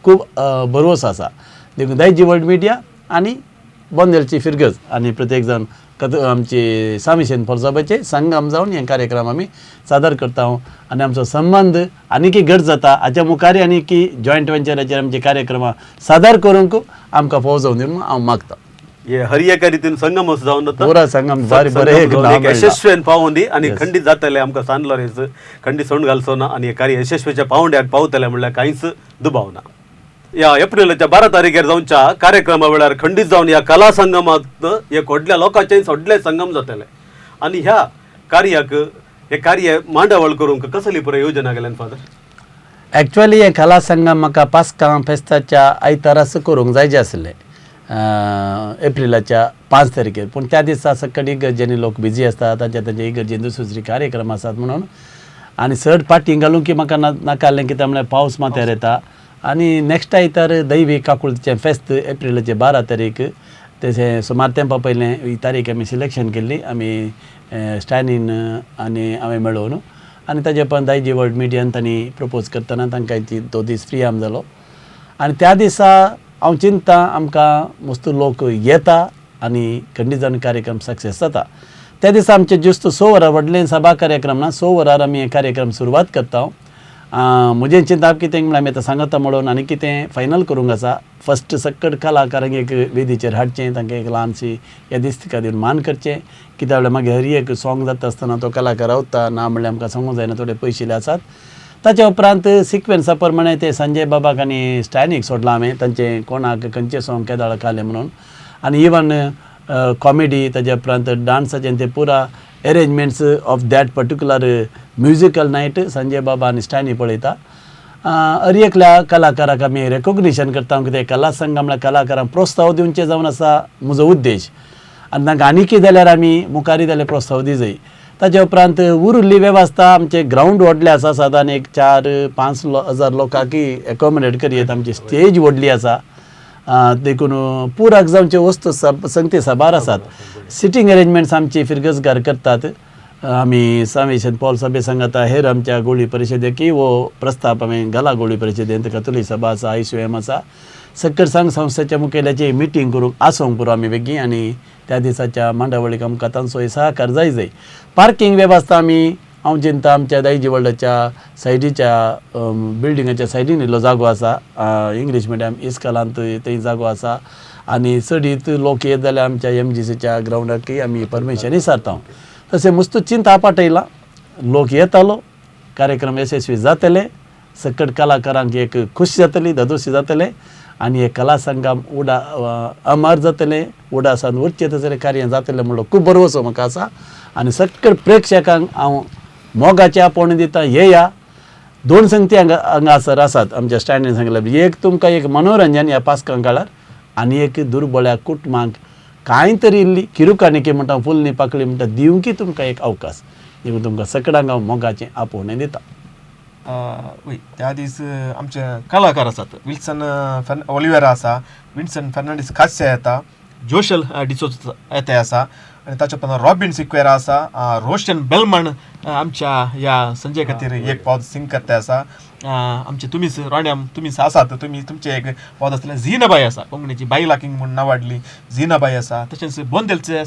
खूब भरवंसो आसा. देखून दायजी वर्ल्ड मिडिया आनी बोंदेलची फिरगज आनी प्रत्येक जाण आमची सामिशेन फोर्जाबाचे संगम जावन हे कार्यक्रम आमी सादर करता आनी आमचो संबंद आनीकय घट जाता हाच्या मुखारय आनीकी जॉयंट वेंचराचेर आमचे कार्यक्रमां सादर करूंक आमकां फावो जावन दी म्हणून हांव मागता. हे हर एका रितीन संगम जावन वता. पुरा संगम बारी बरें एक नांव मेळ्ळां. यशस्वीन पावून दी आनी खंडीत जातले आमकां सान लॉरेन्स खंडीत सोंड घालचो ना आनी हे कार्य यशस्वीच्या पावंड्याक पावतले म्हणल्यार कांयच दुबाव ना. ह्या एप्रिलाच्या 12 तारखेर जावच्या कार्यक्रमा वेळार खंडीत जावन ह्या कला संगमात एक व्हडल्या लोकांचे व्हडले संगम जातले आनी ह्या कार्याक हे कार्य मांडावळ करूंक कसली पुराय योजना केल्यान फादर? एक्चुअली हे कला संगम म्हाका पास्कां फेस्ताच्या आयताराच करूंक जाय जे आसलें एप्रिलाच्या 5 तारखेर पूण त्या दिसा सकाळी इगर्जेनी लोक बिजी आसता तांच्या तांच्या इगर्जेन दुसरी दुसरी कार्यक्रम आसात म्हणून आनी चड पाटींग घालूंक की म्हाका नाका आहलें कित्याक म्हणल्यार पावस माथ्यार येता आनी नेक्स्ट आयतार दैवी काकुळचें फेस्त एप्रिलाचे 12 तारीख तशें सुमार तेंपा पयलें ही तारीख आमी सिलेक्शन केल्ली आमी स्टॅनीन आनी हांवें मेळोवन आनी ताजे उपरांत दायजी वर्ल्ड मिडियान तांणी प्रपोज करतना तांकां ती तो दीस फ्री आम जालो. आनी त्या दिसा हांव चिंता आमकां मस्त लोक येता आनी खंडीत जावन कार्यक्रम सक्सेस जाता. त्या दिसा आमचे ज्युस्त 6 वरां व्हडलें सभा कार्यक्रम ना, 6 वरार आमी हे कार्यक्रम सुरवात करता. म्हजें चिंतप कितें म्हळ्यार आमी आतां सांगता म्हणून आनी कितें फायनल करूंक आसा. फस्ट सक्कड कलाकारांक एक वेदीचेर हाडचें, तांकां एक ल्हानशी यादिस्तिका दिवन मान करचें, कित्याक म्हळ्यार मागीर हर एक सोंग जाता आसतना तो कलाकार रावता ना म्हणल्यार आमकां सांगूंक जायना, थोडे पयशिल्ले आसात. ताच्या उपरांत सिक्वेन्सा प्रमाणे ते संजय बाबाक आनी स्टॅनीक सोडलां हांवें, तांचें कोणाक खंयचें सोंग केदाळ काडलें म्हणून. आनी इवन कॉमेडी ताज्या उपरांत डांसाचें ते पुरा arrangements of that particular musical night Sanjay बाबा आनी स्टॅनी पळयता. हर एकल्या कलाकाराक आमी रेकोग्निशन करता, कितें कला संघ म्हळ्यार कलाकारांक प्रोत्साहन दिवचें जावन आसा म्हजो उद्देश. आनी तांकां आनी कितें जाल्यार आमी मुखारय जाल्यार प्रोत्साहन दिजय. ताच्या उपरांत उरिल्ली वेवस्था आमचे ग्रावंड व्हडलें आसा, सादारण एक 4-5 हजार लोकांकय एकोमोडेट करयेत. आमची स्टेज व्हडली आसा, देखून पुराक जावचे वस्तू संगती साबार आसात. सिटींग अरेंजमेंट्स आमची फिरगजगार करतात. आमी सामेशन पॉल सभे सांगाता हेर आमच्या गोळी परिशदेकय हो प्रस्ताव हांवें घाला. गोळी परिशदेंत कथोलीक सभा आसा, ICOM आसा, सक्कर संघ संस्थेच्या मुखेल्याची मिटींग करूंक आसूंक पुरो आमी बेगीन आनी त्या दिसाच्या मांडावळीक आमकां तांचो सहकार जाय जाय. पार्किंग वेवस्था आमी हांव चिंता आमच्या दायजी वर्ल्डाच्या सायडीच्या बिल्डिंगाच्या सायडीन इल्लो जागो आसा, इंग्लीश मिडियम इस्कॉलांत थंय जागो आसा आनी चडीत लोक येत जाल्यार आमच्या MGCच्या ग्रावंडाकय आमी परमिशन विचारता. तशें मस्त चिंता पाटयला, लोक येतालो, कार्यक्रम यशस्वी जातले, सकट कलाकारांक एक खुश जातली, धादोशी जातले आनी एक कला संगम उडा अमर जातलें, उडासान उरचें तसलें कार्य जातलें म्हणलो खूब बरोसो म्हाका आसा. आनी सकट प्रेक्षकांक हांव मोगाचें आपोवणें दिता, येया. 2 संगती हांगा हांगासर आसात आमच्या स्टँडीन सांगलें, एक तुमकां एक मनोरंजन ह्या पास्कां काळार आनी एक दुर्बळ्या कुटुंबांक कांय तरी इल्ली किरुकानिकी म्हणटा, फुलनी पाकळी म्हणटा दिवंकी तुमकां एक अवकाश. देखून तुमकां सगळ्यांक हांव मोगाचें आपोवणें दिता. वय त्या दीस आमचे कलाकार आसात, विल्सन ओलिवेरा आसा, विन्सन फर्नांडीस कास्या येता, जोशल डिसोजा येता आसा आनी ताच्या उपरांत रॉबिन सिक्वेरा आसा, रोशन बेलमण आमच्या ह्या संजय खातीर एक पावत सिंग करता आसा, आमचे तुमीच रोण्या तुमीच आसात, तुमी तुमचे एक पावत आसतलें. झिनाबाई आसा, कोंकणीची बायला किंग म्हूण नांवाडली झिनाबाई आसा. तशेंच बोंदेलचे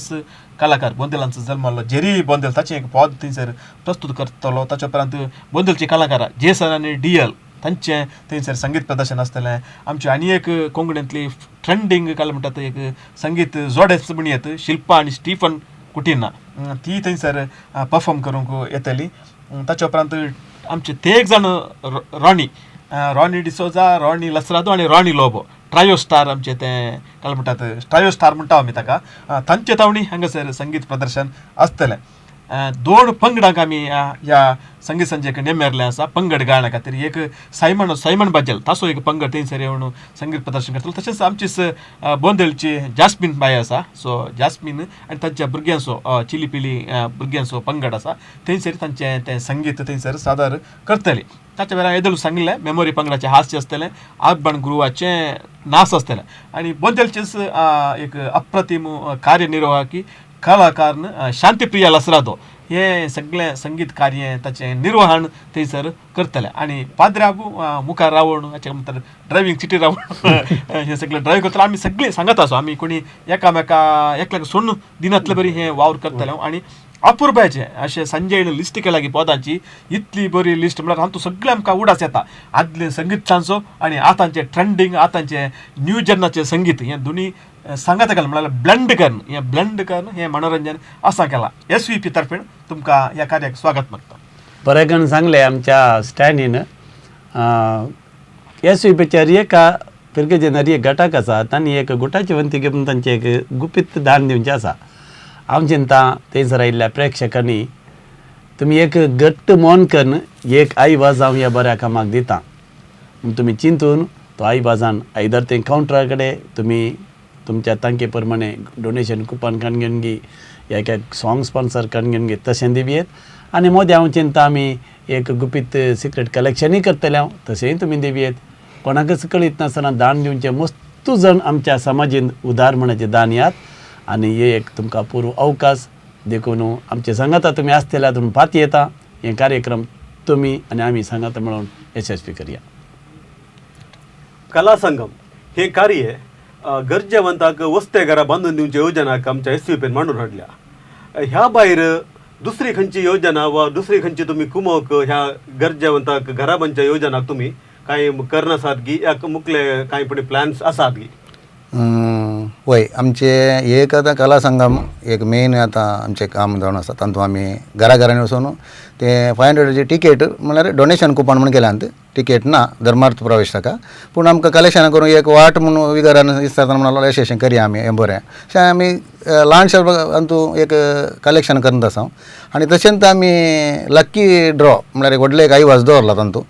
कलाकार, बोंदेलांचो जल्मल्लो जेरी बोंदेल, ताचें एक पद थंयसर प्रस्तूत करतलो. ताच्या उपरांत बोंदेलचे कलाकार जेसन आनी डियल तांचें थंयसर संगीत प्रदर्शन आसतलें. आमची आनी एक कोंकणींतली ट्रेंडींग कला म्हणटात एक संगीत जोडेस म्हण येत, शिल्पा आनी स्टीफन कुटिना, ती थंयसर परफॉर्म करूंक येतली. ताच्या उपरांत आमचे तेग जाण रॉनी, रॉनी डिसोजा, रॉनी लसरादो आनी रॉनी लोबो, ट्रायो स्टार आमचे तें कला म्हणटात, ट्रायो स्टार म्हणटा आमी ताका, तांचे तावणी हांगासर संगीत प्रदर्शन आसतलें. 2 पंगडांक आमी ह्या संगीत संजेक नेमेरलें आसा पंगड गायना खातीर. एक सायमन सायमन बाजल ताचो एक पंगड थंयसर येवन संगीत प्रदर्शन करतलो. तशेंच आमचीच बोंदेलची जास्मीन बाय आसा, सो जास्मीन आनी तांच्या भुरग्यांचो चिली पिली भुरग्यांचो पंगड आसा, थंयसर तांचें तें संगीत थंयसर सादर करतली. ताच्या वेळार येदोळ सांगिल्लें मेमोरी पंगडाचें हास्य आसतलें, अर्बन ग्रुवाचें नाच आसतलें आनी बोंदेलचेच एक अप्रतीम कार्यनिर्वाहकी कलाकार शांतिप्रिया लसरादो हें सगळें संगीत कार्य ताचें निर्वहण थंयसर करतलें. आनी पाद्र्याबू मुखार रावण हाचें म्हणटात ड्रायव्हींग सिटी रावण हें सगळें ड्रायव्ह करतलें. आमी सगळीं सांगत आसा, आमी कोणी एकामेका एकल्याक सोडून दिनातले बरी हें वावर करतलें. आनी अपुरबायचें अशें संजयन लिस्ट केला की पदांची इतली बरी लिस्ट म्हळ्यार हातूंत सगळें आमकां उडास येता. आदलें संगीतांचो आनी आतांचें ट्रेंडींग, आतांचें न्यू जनाचें संगीत हें दोनी सांगात घाल म्हळ्यार ब्लेंड करून, हें ब्लेंड करून हें मनोरंजन आसा केलां. SVP तर्फेन तुमकां ह्या कार्याक स्वागत मागता. बरें सांगलें आमच्या स्टॅनीन. SVPच्या एका फिरगेजेन एक गटाक आसा, तांणी एक गुटाची वंती घेवन तांचें एक गुपीत दान दिवचें आसा. हांव चिंता थंयसर आयिल्ल्या प्रेक्षकांनी तुमी एक घट्ट मन करून एक आई वाज हांव ह्या बऱ्या कामाक दिता, तुमी चिंतून तो आई वाजान आयदर ते कावंटरा कडेन तुमी तुमच्या तांके प्रमाणे डोनेशन कुपन काडून घेवन गी या एक सॉंग स्पॉन्सर काडून घेवन गी तशें दिवयेत. आनी मोदें हांव चिंता आमी एक गुपीत सिक्रेट कलेक्शनूय करतले हांव, तशेंय तुमी दिवयेत. कोणाकच कळीत नासतना दान दिवचें मस्त मस्तू जण आमच्या समाजीन उदार म्हणाचे दान यात आनी हे एक तुमकां पूर्व अवकाश देखून आमचे सांगाता तुमी आसतले तुमी पाती येता हे कार्यक्रम तुमी आनी आमी सांगाता मेळून यशस्वी करया. कला संगम हे कार्य गरजेवंताक वस्ते घरां बांदून दिवचे योजनाक आमच्या एस यू पीन मांडून हाडल्या. ह्या भायर दुसरी खंयची योजना वा दुसरी खंयची तुमी कुमोक ह्या गरजेवंताक घरा बांदच्या योजनाक तुमी कांय करनासात गी या मुखले कांय पण प्लॅन्स आसात गी? वय आमचे एक आतां कला संगम एक मेन आतां आमचें काम जावन आसा तातूंत आमी घरा घरांनी वचून ते 500 टिकेट म्हणल्यार डोनेशन कुपन म्हूण केल्यात, टिकेट ना धर्मार्थ प्रवेश ताका, पूण आमकां कलेक्शन करून एक वाट म्हूण विगरान दिसता म्हणून अशें अशें करया आमी हें बरें अशें आमी ल्हानशें तातूंत एक कलेक्शन करत आसा. आनी तशेंच आमी लक्की ड्रॉ म्हणल्यार एक व्हडलें एक आयवाज दवरला तातूंत,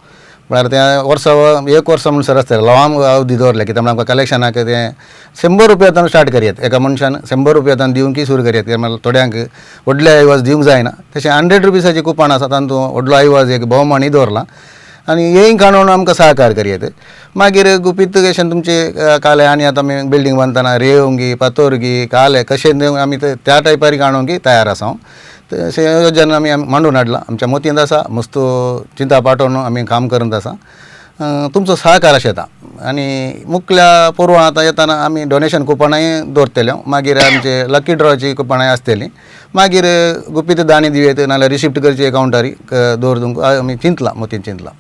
म्हळ्यार तें वर्सा एक वर्सा म्हणसर आसतलें लांब अवधी दवरलें कित्याक म्हळ्यार आमकां कलेक्शनाक तें 100 रुपया स्टार्ट करयात, एका मनशान 100 रुपया दिवंक सुरू करयात, कित्याक म्हळ्यार थोड्यांक व्हडले आयवाज दिवंक जायना. तशें 100 रुपीसाचें कुपन आसा तातूंत व्हडलो आयवाज एक भोवमानूय दवरला आनी हें काडून आमकां सहकार करयात. मागीर गुपीत अशें तुमचे काले आनी आतां आमी बिल्डींग बांदतना रेवंगी पातोरगी काले कशें आमी त्या टायपार काडूंक तयार आसा. तशें योजन आमी मांडून हाडलां, आमच्या मतींत आसा, मस्त चिंता पाठोवन आमी काम करत आसा. तुमचो सहकार अशें येता आनी मुखल्या पोरवां आतां येताना आमी डोनेशन कुपनांय दवरतले, मागीर आमचे लकी ड्रॉची कुपनांय आसतलीं, मागीर गुपीत दाणी दिवयत नाल्यार रिसिप्ट करची कावंटरी दवर आमी चिंतलां, मतींत चिंतलां.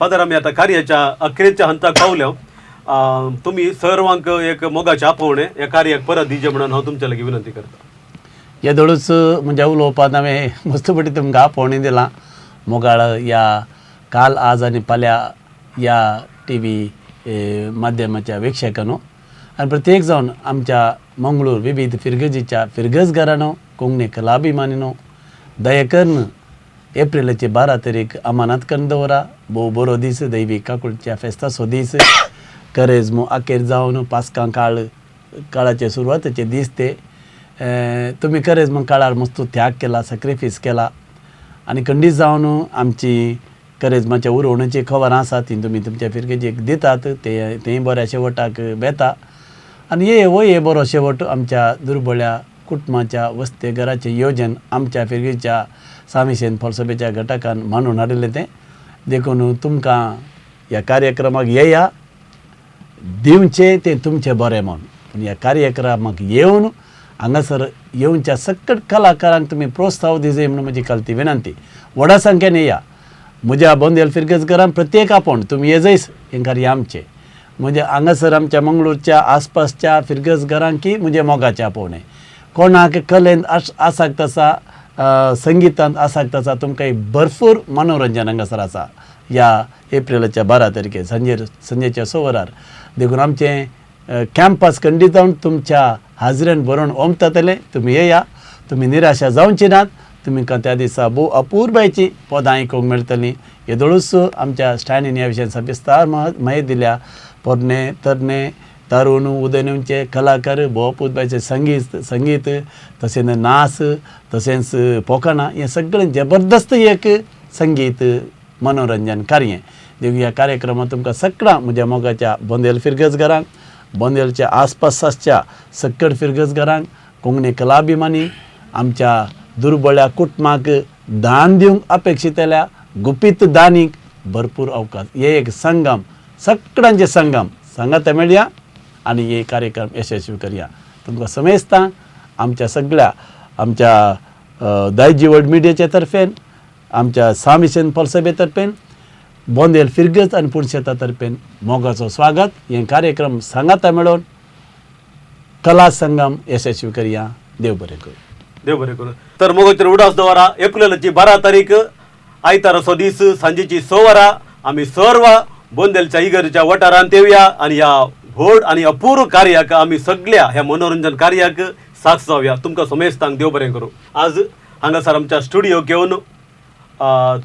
फादर आमी आतां कार्याच्या अखेरच्या हंताक पावल्या, तुमी सर्वांक एक मोगाचें आपोवणें ह्या कार्याक परत दिवचें म्हणून हांव तुमच्या लागीं विनंती करता. येदोळूच म्हज्या उलोवपांत हांवें मस्तपटी तुमकां आपोवणें दिलां. मोगाळ ह्या काल आज आनी फाल्यां ह्या टी व्ही माध्यमाच्या वीक्षकांनो आनी प्रत्येक जावन आमच्या मंगळूर विविध फिरगजीच्या फिरगजगारांनो, कोंकणी कलाभिमानीनो, दया करून एप्रिलाची 12 तारीख अमानात करून दवरा. भोव बरो दीस, दैवी काकुळच्या फेस्ताचो दीस, करेज्मो अखेर जावन पास्कां काळ काळाचे सुरवातेचे दीस ते. तुमी करेज्मो काळार मस्त त्याग केला, सॅक्रिफीस केला आनी खंडीत जावन आमची करेज्माच्या उरोवण्याची खबर आसा ती तुमी तुमच्या फिरगेजीक दितात, ते तेंय बऱ्या शेवटाक बेता आनी हे हो हे बरो शेवट आमच्या दुर्बळ्या कुटुंबाच्या वस्ते घराचें योजन आमच्या फिरगेच्या सामिशेन फोलसभेच्या घटकान मांडून हाडिल्लें तें. देखून तुमकां ह्या कार्यक्रमाक येया, दिवचें तें तुमचें बरें म्हूण, पूण ह्या कार्यक्रमाक येवन हांगासर येवच्या सकट कलाकारांक तुमी प्रोत्साहन दिवचें म्हणून म्हजी कलती विनंती. व्हडा संख्येन येया, म्हज्या बोंदेल फिरगजघरान प्रत्येक आपोवन तुमी येजयस हें कार्य आमचें. म्हणजे हांगासर आमच्या मंगळूरच्या आसपासच्या फिरगजघरांकी म्हजें मोगाचें आपोवणें. कोणाक कलेन आसक्त आसा, संगितांत आसक्त आसा, तुमकां एक भरपूर मनोरंजन हांगासर आसा ह्या एप्रिलाच्या 12 तारखेर सांजेच्या 6 वरार. देखून आमचें कॅम्पस खंडीत जावन तुमच्या हाजरेन बरोवन ओमतातले, तुमी येया, तुमी निराशा जावची नात, तुमकां त्या दिसा भोव अपुरबायची पदां आयकूंक मेळटलीं. येदोळूच आमच्या स्टॅनीन ह्या विशयान सविस्तर म्हायती दिल्या. पोरणे तरणे तरुण उदयनचे कलाकार, भोव अपुरबायचें संगीत तशेंच नाच तशेंच पोकाणां हें सगळें जबरदस्त एक संगीत मनोरंजन कार्य. देखून ह्या कार्यक्रमांत तुमकां सगळ्या म्हज्या मोगाच्या बोंदेल फिरगजघरांक, बोंदेलच्या आसपास आसच्या सक्कड फिरगजघरांक, कोंकणी कलाभिमानी, आमच्या दुर्बळ्या कुटुंबाक दान दिवंक अपेक्षितल्या गुपीत दानीक भरपूर अवकाश. हे एक संगम, सगळ्यांचे संगम सांगात मेळया आनी हे कार्यक्रम यशस्वी करया. तुमकां समेस्तांक आमच्या सगळ्या आमच्या दायजी वर्ल्ड मिडियाच्या तर्फेन, आमच्या सामिशन पलसभे तर्फेन, बोंदेल फिरगज आनी पुणशेता तर्फेन मोगाचो स्वागत. हे कार्यक्रम सांगाता मेळोवन कला संगम यशस्वी करया. देव बरें करूं. देव बरें करूं. तर मोगाचेर उडास दवरा. एप्रिलाची 12 तारीख आयताराचो दीस सांजेची 6 वरां आमी सर्व बोंदेलच्या इगर्जेच्या वठारांत येवया आनी ह्या व्हड आनी अपूर्व कार्याक आमी सगळ्या ह्या मनोरंजन कार्याक साक्ष जावया. तुमकां समेस्तांक देव बरें करूं. आज हांगासर आमच्या स्टुडियोक येवन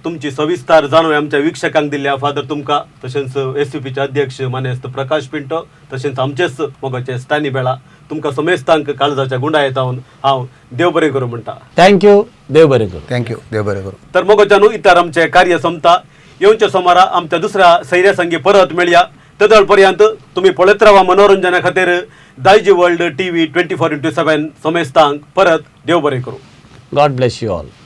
तुमची सविस्तर जाणवय आमच्या वीक्षकांक दिल्या फादर तुमकां, तशेंच एस यू पीचे अध्यक्ष मानेस्त प्रकाश पिंटो, तशेंच आमचेच मोगाचे स्टॅनी बेळा, तुमकां समेस्तांक काळजाच्या गुंडा येतावन हांव देव बरें करूं म्हणटा. Thank you, देव बरें करूं. Thank you, देव बरें करूं. तर मोगाच्यानू इतर आमचें कार्य सोंपता. येवच्या सोमारा आमच्या दुसऱ्या सैऱ्या संगी परत मेळया. तेदळ पर्यंत तुमी पळयत रावा मनोरंजना खातीर Daiji world TV 24x7. समेस्तांक परत देव बरें करूं. God bless you all.